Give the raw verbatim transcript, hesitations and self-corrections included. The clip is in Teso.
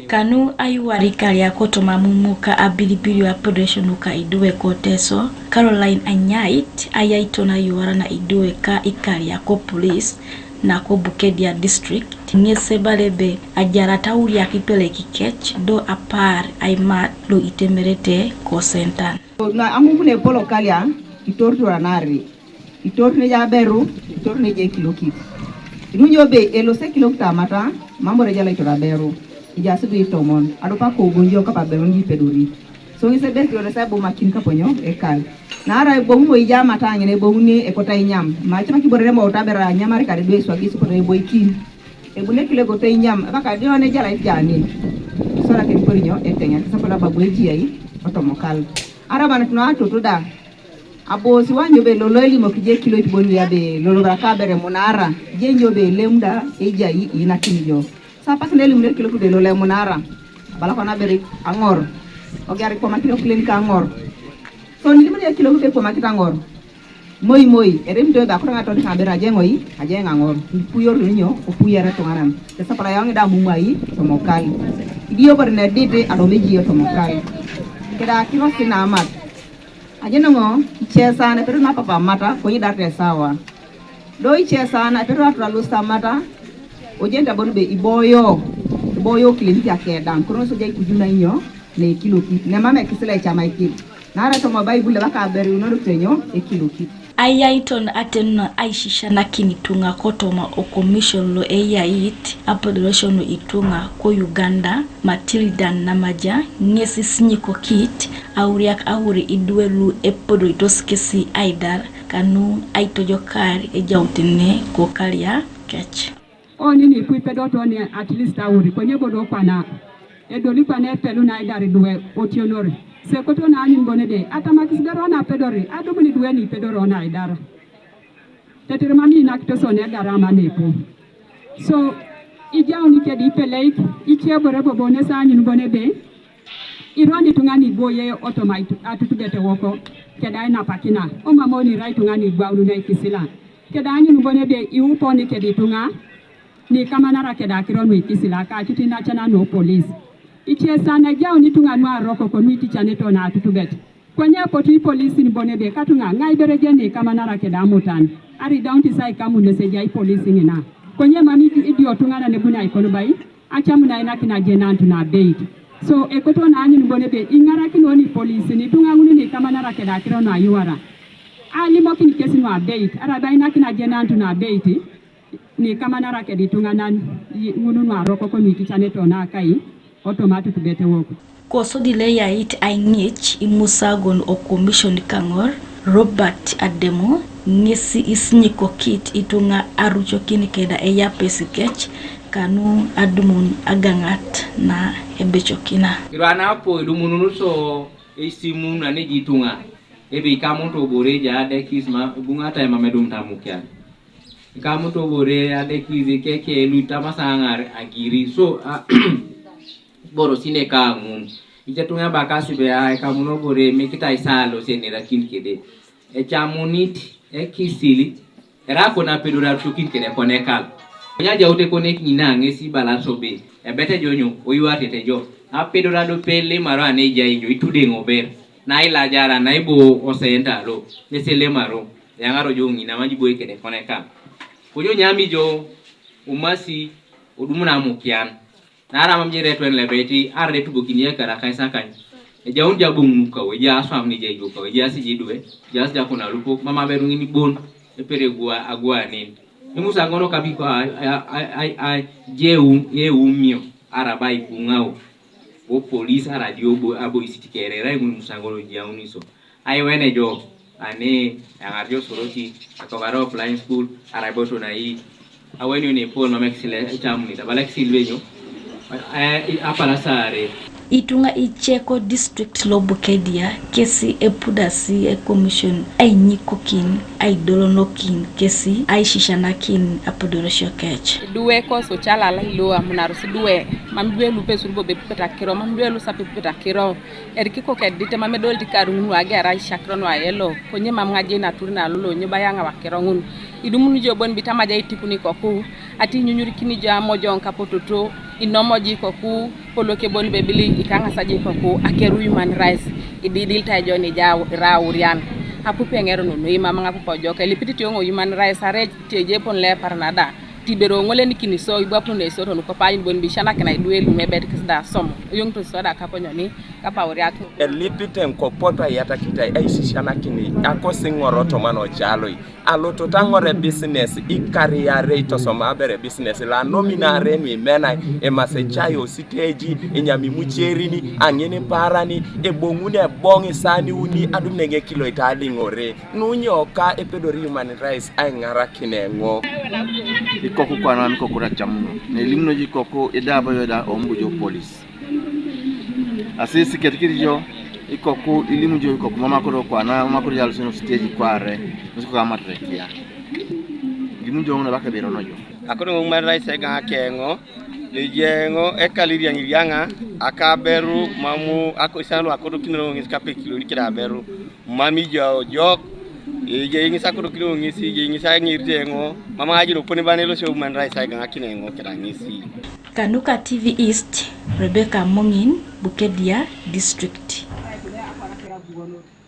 Kanu ayuwari kalya kotoma mumuka abilibili apodesho nuka idwe ko Teso, Caroline Anyait, ayaiton ayuwara na idwe ka ikalya ko police na ko Bukedea district, ŋes ebala ebe ajarata auriak ipelekikec do apar aimat lo itemerete ko sentan. Na aŋuŋun epolo kalya, itorituranari. Itor neja aberu, itor neja ekilokit. Inunyo be elose ekilokit amata, mam bore ejala itor aberu. Ejaas du itomon, adupa kogonyo kapa aberu nipedori. So ŋes ebesi olesa ebomakin kaponyo ekal. Naarai eboŋ moi ija amata ŋina eboŋuni ekota inyam. Macamak ibore nemouta aberu anyamar kade du eswagis kota eboikin. Ebunekile koto inyam, ebaka dio nejalait jani. Sora keniporinyo eteŋe, kisapala babu ejiyai, otomokal. Arabanat no atutu da. Abosi wanyo be lolo elimok je kilo itibon ya be lolo baraka bere munara. Je nyo be lemda ejai inakini jo. Sapak ne elimune kilo kude lolo emunara. Bala kona bere aŋor. Ogiar ikwamakit okulen ka aŋor. So nilimune kilo kude kwamakit aŋor. Moi moi eremito ebe akoro ŋa todika bere ajeŋoi ajeŋ aŋor. Puyor ninyo opuyere tuŋanan. Tesapala yaŋ ida mumai tomokal. Idio bere nedit adome jio tomokal. Keda kirosi na amat. Ajeneŋo icesan epedor napapa mata konye idarte esawa. Do icesan epedor atura lusa mata. Ojenit abon be iboyo iboyo kilemit akedaŋ kono soja ikuju nainyo na ekilokit nemam ekisila ecamaikin. Naarai toma baibul ebaka aberiunor kenyo ekilokit. Ayaiton atenuno aisisianakin ituŋa kotoma okomision lo eyait apodorosio nu ituŋa ko Uganda, Matilda Namaja, ŋes isinyikokit auriak auri idwe lu epodoitos kesi aidar kanu aitojokar ejautene ko kalya kec. Oni nipu ipedoto oni at least auri konye bodo kwana edoli kwana epelu na aidar idwe otionori. Sekoto na anyun bonede atamakis dero na pedori adumuni idwe ni pedoro na aidar. Tetere mami inakitoson egarama nepo. So ijauni kedi ipeleik ice bore bobo nesa anyun bone be. Ironi tuŋani boye otoma atutubete woko keda inapakina omamoni rai tuŋani igwaununa ikisila. Keda anyun bone be iuponi kedi tuŋa nikamanara keda akiro nu ikisila kacut inacana nu polis. Ice sana ejauni tuŋa nu arokoko nu iticaneto na atutubet. Konye apotu ipolisin bon ebe katuŋa ŋai berejen ni kamanara keda amutan, ari daunti sai kamunes ejai ipolisi ŋina. Konye mam idio tuŋanan ebuni aikon bai acamun ainakin ajenantu na abeit. So ekoto naanyun bon ebe iŋarakinoni ipolisin ituŋa ŋun ni kamanara keda akiro nu ayuara. Alimokin kes nu abeit, arai bai ainakin ajenantu na abeit. Ni kamanara kedi ituŋanan ŋun nu arokok nu iticaneto nakai otoma atutubet wok. Kosodi lo eyait aiŋic imusagon o komision kaŋor Robert Ademo ŋesi isinyikokit ituŋa arucokin keda eyapesi kec kanu adumun agaŋat na ebecokina. Kirwana apo idumunun so eisimun aniji ituŋa ebe ikamuto bore ja adekis ma ibuŋata emam edumut amukian. Kamuto bore adekis keke lu itamasa aŋar agiri so a, boro sine ka ŋun. Itetuŋ ebakasi be a ekamuno bore mekita isalo senerakin kede. Ecamunit ekisil era kon apedor atukin kede konekal. Konye ajaut ekonek ŋina ŋesi ibala sobe ebet ejo nyo oyuatet ejo apedor adopel imaro anejai jo itudeŋ ober. Nailajara naibo osenta lo neselemaro. Eyaŋar ojo ŋina majibo ekede konekal. Kojo nyami jo umasi odumuna amukian. Naarai mam jere etwen lebeti arere etubokini ekera kaisakany. Ejaun ja boŋ nukau eja aswam nija ejokau eja sijidwe eja sijakuna lupok mam aberuŋin bon. Epere gua agwanin imusa ŋono kabiko jeu eumio araba ibuŋau. Bo polis aradio abo isitikere erai ŋun musa ŋono jauniso. Aiwene jo ani eŋar jo Soroti akokare offline school arai boto nai. Aweni oni epol mam ekisil ecamunit abala ekisil benyo. Apala saare. Ituŋa ice ko district lo Bukedea kesi epudasi ekomision ainyikokin aidolonokin kesi aisisianakin apodorosio kec. Duwe ko Sochalal lo amunaros duwe. Mam idwe lu epesur bobo epupete akiro, mam idwe lu isap epupete akiro. Erikiko kedit, mam edolit ikaru ŋun ageara aisakiro nu ayelo, konye mam ŋajei natur nalolo nyo bayaŋa akiro ŋun. Idumuni jo bon bitamaja itipuni ikoku, ati inyunyurikini jo amojoŋ kapototo, inomoji ikoku, poloke bon bebili ikaŋasaji ikoku, akeru human rights, ididilita jo nija ira aurian. Apupi eŋero nunu imam ŋapupo ojok, elipit tioŋo human rights, are tieje pon lepar nada. Tibero ŋolenikini so ibwapun eso tonu kopany bon bishanakin aidwe lumebet kisida somo. Oyong tosiswada kaponyoni kapauriak. Elipite ŋkopoto ayatakitai aisisianakini akosi ŋoro toman ocaloi. Alotot aŋor ebisines ikariarei tosoma abere ebisines lo anominare nuimenai, imasechai ositeji, inyam imucherini, aŋin iparani, eboŋun eboŋ isaniuni adumunege kiloit aliŋore. Nunyoka epedori human rights aiŋarakin eŋo. Ikoku kwana nikoku racamuno nelimuno ikoku idaba yoda ombujo polis. Asisi ketikirijo ikoku ilimujo ikoku mamakoro kwana mamakoro yalusino stage kware. Nusiko amaterekia ilimujo ŋuna bakabironojo. Akodo ŋo human rights egaŋa keŋo. Ejeŋo ekaliriaŋiriaŋa akaberu mamu ako isana luakotokinoro ŋes kapekilori keda aberu. Mam ijojok, ejei ŋes akotokin ŋes, ejei ŋes aŋerit eŋo, mam ajin opon ibana elosio human rights aigaŋakin eŋo keda ŋesi. Kanuka T V East, Rebecca Moŋin, Bukedea District.